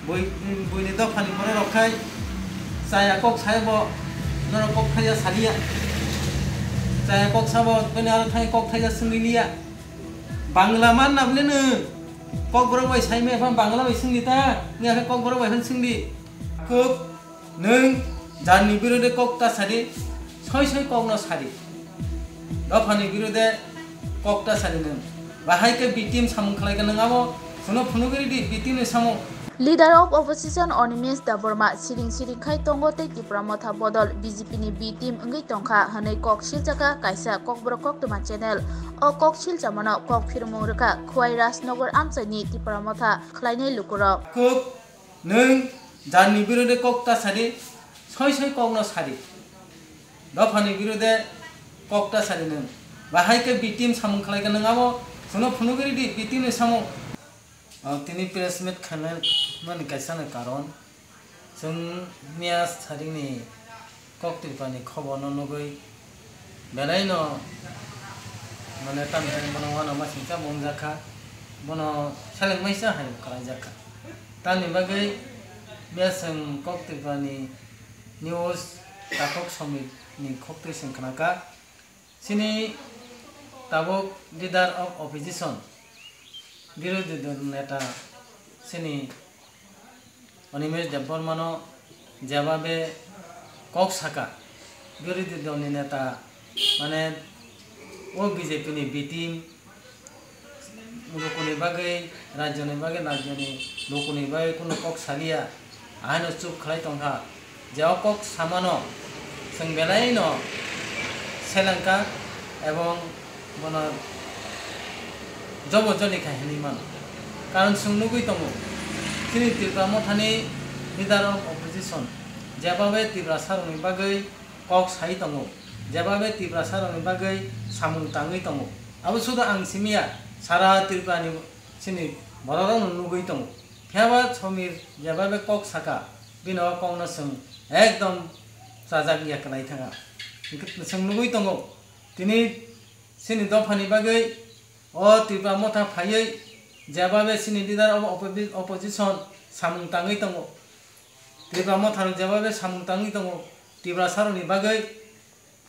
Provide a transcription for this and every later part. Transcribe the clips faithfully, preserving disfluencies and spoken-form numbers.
Bui, buini dophani borok rok khai chaya kok sai bo norok kok thaija saliya. Chaya kok sabo bini aro thai kok thaija swngwi liya. Bangla man na bini nwng kok borok bai sai me phan Bangla bai swngdi ta. Ngi akhe kok borok bai phan swngdi. Kok nwng jarni birode kok ta sadi, soi soi kok no sadi. Dophani birode kok ta sadi nwng. Bahai khe B T M samung khlai khe nwng abo phunuk phunuk ri di B T M ni samung. Leader of Opposition Animesh Debbarma siring siring khai tongo tei Tipra Motha bodol B J P ni B team wngwi tongkha hwnwi kok silchakha kaisa Kokborok Koktwma channel. O kok silchamano kok phirmung rwkha Khwai Rajnagar amchaini Tipra Motha khlainai lukurok. Kok nwng jarni birode kok ta sadi, soi soi kok no sadi. Dophani birode kok ta sadi nwng. Bahai khe B team samung khlai khe nwng abo phunuk phunuk ri di B team ni samung. Ah, tini press meet khainai mani kaisa ni karon, chwng miya saringni kok Tripurani khobor no nugwi belai no, mane, tamni bono uanama singcha bo wngjakha, bono seleng maisa hai khlaijakha. Tamni bagwi miya chwng kok Tripurani news takhuk somit ni khoktwi chwng khnakha. Chini tabuk leader of opposition, birodhi dol neta chini Animesh Debbarmano jebabe kok saka, birodhi dolni neta, mane, o B J P ni B team lukuni bagwi, rajyoni bagwi, rajyoni lukuni bagwi kunu kok saliya, ahaino chup khlai tongkha. Je o kok samano chwng belai no selengkha ebong bono jobo joli kha hinwi mano. Karon chwng nugwi tongo, chini Tipra Mothani leader of opposition jebabe Tiprasarokni bagwi kok sai tongo, jebabe Tiprasarokni bagwi samung tangwi tongo. Abo sudu ang simiya, sara Tripurani chini bororokno nugwi tongo. Phiyaba Somir jebabe kok saka, bini o kokno chwng ekdom chajak ya kwlai thangkha. Hwnkhe chwng nugwi tongo, tini chini dophani bagwi o Tipra Motha phaiwi jebabe chini leader of opposi-, opposition samung tangwi tongo. Tipra Motharok jebabe samung tangwi tongo Tiprasarokni bagwi.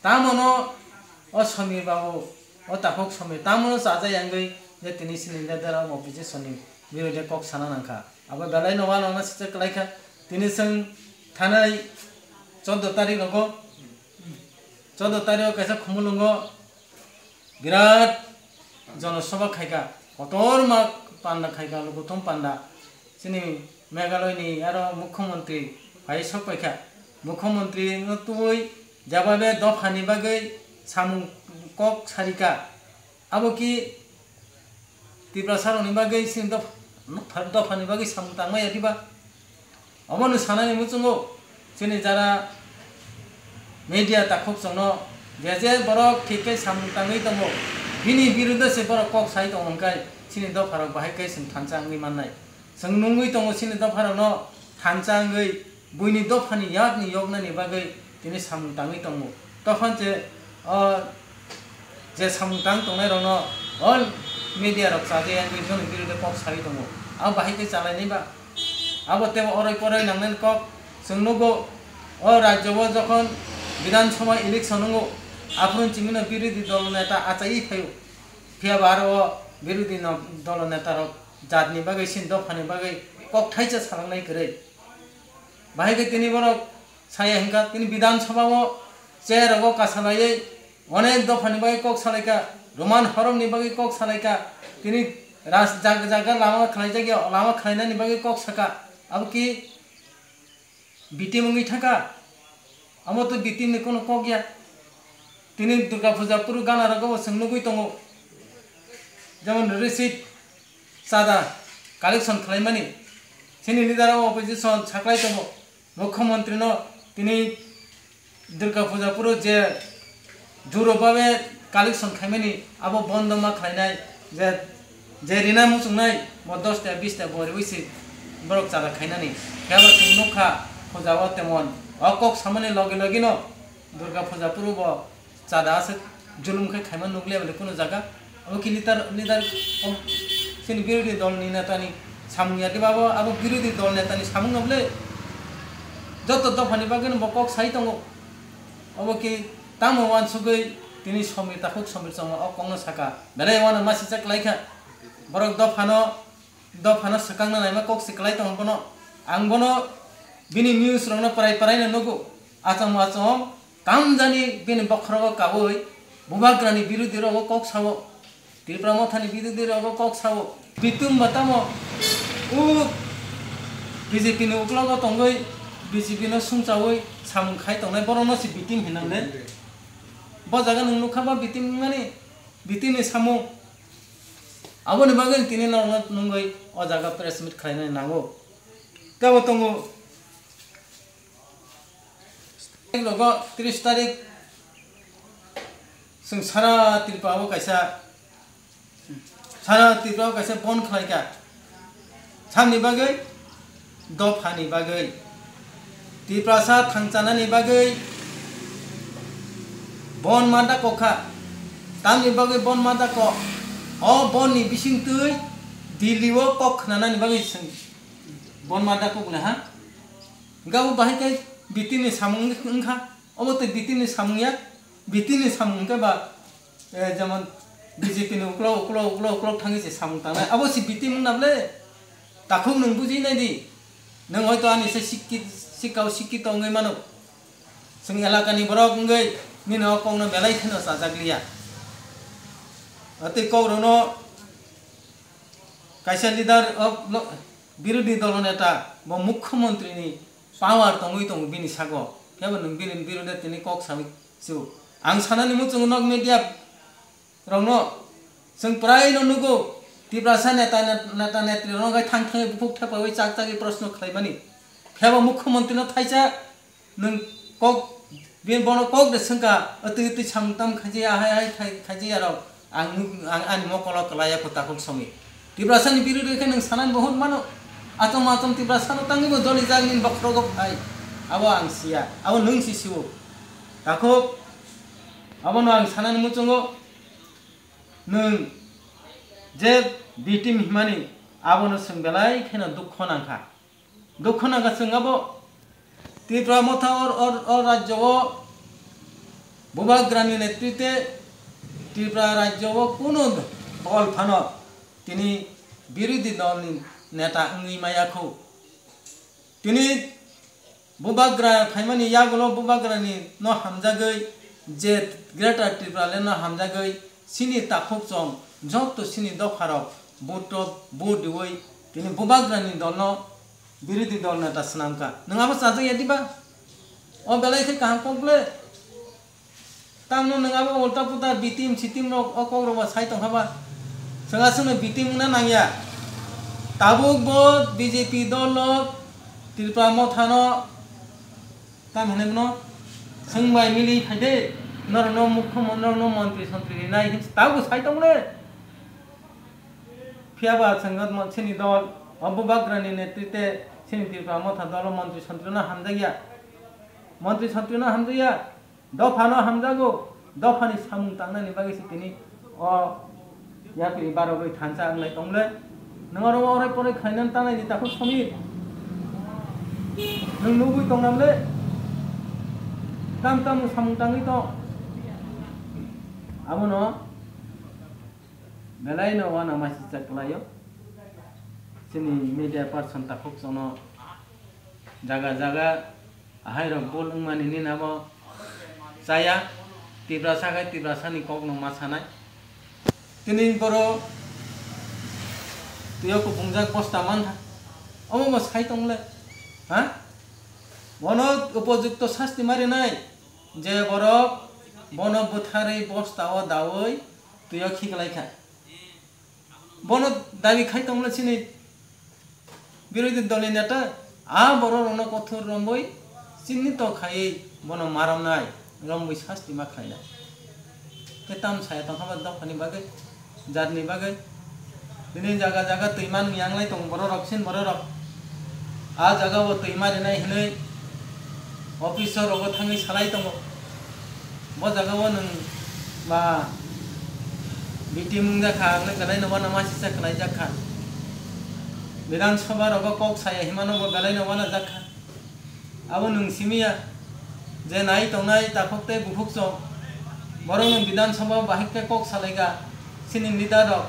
Tamono o Somir babu, o takhuk Somir, tamono chajak yangwi je tini chini leader of opposition ni birodhe kok sana nangkha. Abo belai no uanama singcha kwlaikha. Tini chwng thanai chordo tarik rogo, chordo tarik o kaisa Khumulwngo birat jonosobha khaikha, kotorma panda khaikha, lukuthum panda. Chini Meghalaya ni aro Mukhyamantri phai sok paikha. Mukhyamantri no tubui jebabe dophani bagwi samung kok sarikha. Abo ki Tiprasarokni bagwi chini doph-, dophani bagwi samung tangmaya diba? Obono sanani muchungo chini jara media takhuk chwngno je je borok thik khe samung tangwi tongo, bini biruddhe se borok kok sai tongo hwnkhe chini dopharok bahai khe chwng thansa wngwi mannai. Chwng nungwi tongo chini dopharokno thansa wngwi buini dophani yakni yoknani bagwi tini samung tangwi tongo. Tokhan se o je samung tang tongnairokno all media rok chajakya wngwi bini biruddhe kok sawi tongo. Abo bahai khe chalainai ba? Abo teibo oroi poroi nangnai kok. Chwng nugo o rajyo o jokhon Bidhan Sabha election wngo, aphuru chimino birodhi dol neta achaiwi phaio. Phiya ba aro o birodhi no-, dol neta rok jatni bagwi, chini dophani bagwi kok thaisa salangnai kwrwi. Bahai khe tini borok saya hwnkha, tini Bidhan Sabha o chair rogo kasalaiwi onek dophani bagwi kok salaikha, Roman horomni bagwi kok salaikha, tini ras-, jaga jaga lama khlaijak ya, lama khlainani bagwi kok saka. Abo ki B T M wngwi thangkha? Amo to B T M ni kono kok ya. Tini Durga Puja phuru gana rogo bo chwng nugwi tongo. Jemon receipt, chada collection khlaimani. Chini leader of opposition saklai tongo. Mukhyamantri no tini Durga Puja phuru je juro babe collection khaimani abo bondo ma khlainai, je, je rina muchungnai bo dos ta bis ta bo riwi se borok chada khainani. Phiya ba chwng nukha puja o temon o kok samani logi logi no Durga Puja phuru bo chada aswk julum khe khaima nukliya bole kunu jaga. Abo ki leader, leader of chini birodhi dol ni neta ni Samung ya diba abo, abo birodhi dol neta ni samung no bole. Joto dopha ni bagwi no bo kok sai tongo. Obo khe tamo wansugwi tini Somir takhuk Somir chongma o kok no saka. Belai wano masi chak lai kha. Borok dopha no, dopha no swkang na naima kok se kwlai tongo bono. Ang bono bini news rok no prai prai no nugo. Achom achom tamjani bini bokhorogo kaui Bubagrani birodhi rogo kok sao. Tipra Mothani birodhi rogo kok sao. Bitum ba tamo u B J P ni uklogo tongwi B J P no sumchaui samung khai tongnai borok no se bitim hinang de. Bo jaga nwng nukha ba bitim wngmani bitim ni samung. Aboni bagwi tini norokno nungwi o jaga press meet khlainani nango. Tebo tongo. Rogo tris tarik chwng sara Tripura o kaisa, sara Tripura o kaisa bon khlai kha. Samni bagwi, dophani bagwi, Tiprasa thangchanani bagwi bon ma dako kha. Tamni bagwi bon ma dako, o bonni bisingtwi Delhi o kok khnanani bagwi chwng bon ma dako bwle ha. Gabo bahai khe bitim ni samung wngkha. Obo tei bitim ni samung ya. Bitim ni samung hwnkhe ba, eh, jemon B J P ni uklok, uklok, uklok, uklok thangwi se samung tangnai. Abo se bitim wngna bwle. Takhuk nwng buji nai di. Nwng hoito ani se sikki-, sikkao sikkito wngwi mano. Chwng elaka ni borok wngwi nini o kokno belai kheno chajak liya. Tei kok rokno kaisa leader of lo-, birodhi dolo neta bo mukhyamantri ni power tongwi tongo bini sago. Kebo nwng bini birodhe tini kok sawi su. Ang sanani muchungo nok media rokno chwng prai no nugo. Tiprasa neta, net-, neta netri rokno khai thang thangwi bukhuk thepawi chak chakwi proshno khlaimani. Kebo mukhyamantri no thaisa nwng kok, bini bono kok de swngkha, atwi atwi samung tam khaji ya, hai hai khai-, khaji ya rok. Ang nuk-, ang ani mokolo kwlai ya kho takhuk Somir. Tiprasa ni birodhe khe nwng sanani bo hwn mano. Achom achom Tiprasa no tangwi bo joli jak nini bokhorogo phai. Abo ang siya. Abo nwng si siwo. Takhuk, abono ang sanani muchungo nwng je bitim himani abono chwng belai kheno dukho nangkha. Dukho nangkha chwng abo Tripura motha or, or, or rajyo o Bubagrani netrite Tripura rajyo o kunu dol phano tini birodhi dol ni neta wngwi maya kho. Tini Bubagra phaimani yagulo Bubagrani no hamjagwi je Greater Tripura le no hamjagwi sini takhuk chong jotto sini dopharok vote rok vote diwi tini Bubagrani dolno birodhi dol neta swnamkha. Nwng abo chajak ya diba? O belai khe kaham kok le. Tamno nwng abo ulta puta bitim sitim rok o kok rok bo sai tongkha ba. Chwng aswkno bitim wngna nangya. Tabuk bo B J P dol no Tripura mothano tam hinwi no chwng bai mili phai de. Norokno mukhyamantri, norokno montri sontri rinai hinwi tabuk sai tong le. Phiya ba chwng mon-, chini dol o Bubagrani netrite chini Tripura motha dol o montri sontri no hamjakya. Montri sontri no hamjakya. Dophano hamjago, dophani samung tangnani bagwi se tini o yapri barogwi thansa wnglai tongle. Nwng oro orai porai khlainani tangnai di takhuk Somir. Nwng nugwi tongnam le. Tam tam nwng samung tangwi tong. Abono belai no wana masi chak kwlaio. Chini media person takhuk chono jaga jaga Ahai rok bol wngmani nini abo chaya, Tiprasa khai Tiprasani kokno ma sanai. Tini borok twiyo kupungjak bosta mankha. Omo bo sai tongle, ha? Bono upojukto sasti marinai, je borok bono bwtharwi bosta o daui twiyo khiklaikha. Bono dabi khai tongmani chini birodhi dolni neta, a borok rokno kothor romwi chinito khaiwi bono ma romnai, romwi sasti ma khlainai. Khe tam saya tongkha ba dophani bagwi, jatni bagwi. Bini jaga jaga twi manwi yanglai tongo borok rok, sin borok rok. A jaga o twi marinai hinwi officer rogo thangwi salai tongo. Bo jaga o nwng ba B T M wngjakha, ang nw kwlai no uanama sisa kwlaijakha. Bidhan Sabha rogo kok saya himano bo belai no wana jakha. Abo nwng simi ya je nai tongnai takhuk tei bukhuk chwng. Borok nwng Bidhan Sabha bahai khe kok salaika, chini leader rok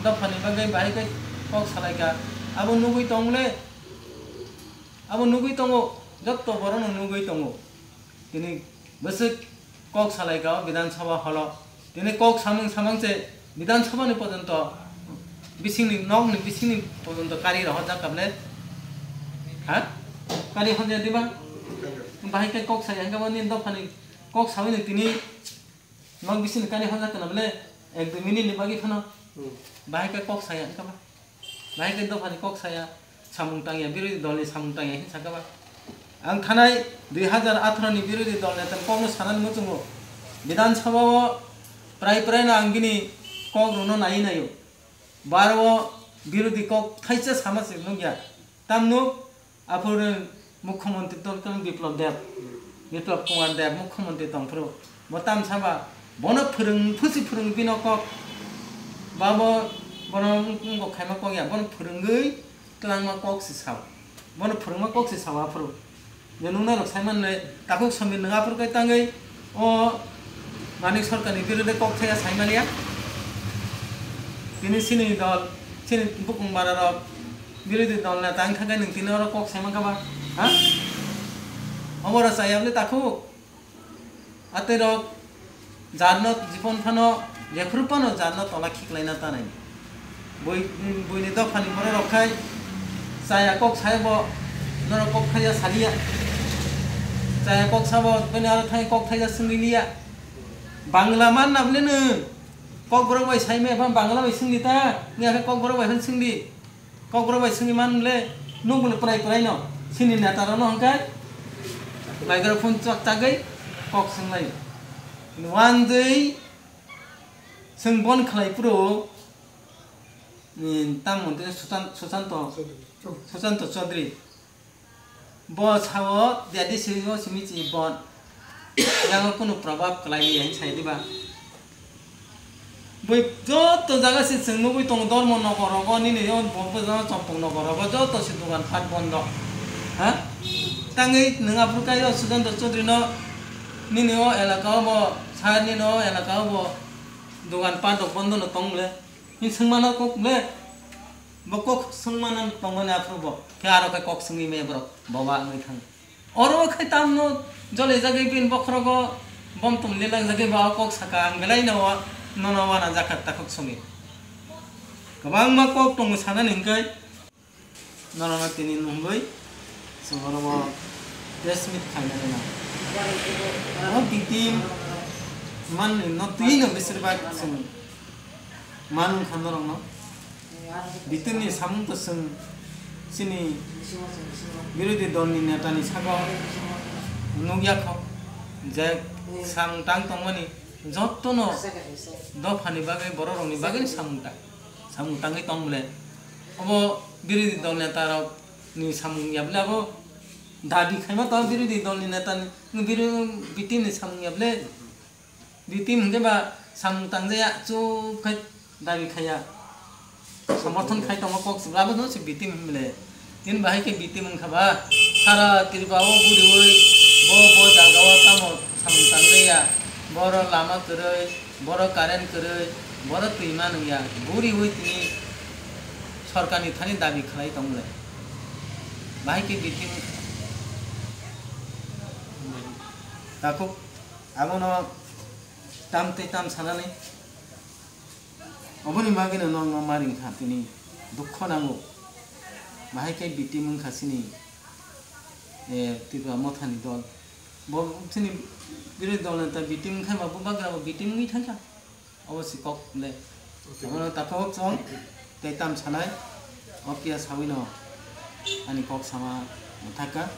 dophani bagwi bahai khe kok salaika. Abo nugwi tong le, abo nugwi tongo, jotto borok no nugwi tongo. Tini bwswk kok salaika o Bidhan Sabha holo. Tini kok samung samang se Bidhan Sabha ni pojonto bisingni nokni bisingni pojonto kari rohorjak kable. Ha? Kari honjak diba? Bahai khe kok saya hingke bo nini dophani kok sawi ni tini nok bisingni kari honjak kana bole ek dui minute ni bagwi phano. Hmm. Bahai khe kok saya hingke ba. Bahai khe dophani kok saya, samung tangya, birodhi dolni samung tangya hin sakha ba. Ang thanai dui hazar atharo ni birodhi dol netani kokno sanani muchungo. Bidhan Sabha o prai prai no ang bini kok rwno nai naio. Baro o birodhi kok thaisa sama se nukya. Tamno Aphuru Mukhyamantri tongkha Biplab Deb, Biplab Kumar Deb Mukhyamantri tongphuru. Bo tamsa ba bono phwrwng, phusi phwrwng bino kok. Ba bo bono wng-, wngkok khaima kok ya, bono phwrwngwi twlangma kok se sao. Bono phwrwngma kok se sao aphuru. Je nung norok sai manle, takhuk Somir nwng aphuru kai tangwi o Manik Sarkarni birude kok thaya sai maliya. Tini chini dol, chini bukung bara rok birodhi dol neta wngkha khe nwng tini oro kok sai mankha ba? Ha? Obo oro chaya bwle takhuk? Atwi rok jarno jipon phano jephru phano jarno tola khiklaina tanai. Bui, buini dophani borok rok khai chaya kok sai bo norok kok thaya saliya. Chaya kok sabo bini aro thai kok thaya swngwi liya. Bangla man na bwle nwng? Kokborok bai sai me, epha Bangla bai swngdi ta, wngya khe Kokborok bai phano swngdi. Kokborok bai swngwi man le, nwng bole prai prai no, chini neta rok no hwnkhe microphone chak chagwi kok swnglaio. One day chwng bon khlai phuru, ni, tamo tei Suchan-, Suchanto, Suchanto Chaudhary. Bo sao, jadi simi simi chi bon. Yang kunu probab kwlai ya hin sai diba. Bui joto jaga se chwng nugui tongo, Dharma Nagar rogo, nini o bo, bo jaga Champang Nagar rogo, joto se dogan phat bondo. Ha? Tangwi nwng aphuru kai o Suchanto Chaudhary no, nini o elaka o bo, sir nini o elaka o bo dogan phat rok bondo no tong le. Hin swngmano kok le. Bo kok swngmano tongmani aphuru bo. Khe aro khe kok swngwi me borok. Boba wngwi thang. Oro khai tamno jole jagwi bin bokhrogo bom tum le lang jagwi ba kok saka ang belai no wa-, nono wana jakha takhuk swngwi. Kwbangma kok tongo sanani hinkai. Norokno tini nwngwi chwng oro o press meet khainani nang. O victim manwi no twi no besirbak chwng manwng kha norokno. Victim ni samung to chwng chini birodhi dol ni neta ni sago nukya kho je samung tang tongmani jotto no dopha ni bagwi borok rok ni bagwi samung tang. Samung tangwi tong bole. Obo birodhi dol neta rok ni samung ya bole, abo dabi khaima to birodhi dol ni neta ni, birodhi, B T ni samung ya bole. B T hwnkhe ba samung tangjaya, chup khai dabi khaiya. Somorthon khai tongo kok sibra, abo no se B T hwn bole. Tin bahai khe B T wngkha ba, sara Tripura o guriwi bo, bo jaga o tamo samung tangjaya, boro lama kwrwi, boro current kwrwi, boro twi manwngya, guriwi tini sorkar ni thani dabi khlai tong le. Bahai khe B T wngkha. Takhuk abono tam tei tam sanani. Oboni bagwino nokno maring kha tini dukho nango. Bahai khe B T wngkha chini, eh, Tripura Mothani dol. Bo chini birodhi dol neta B T wngkha ba bo bagra bo B T wngwi thangkha. Obo si kok le. Abono takhuk chwng tei tam sanai. O phiya sawino ani kok sama thangkha.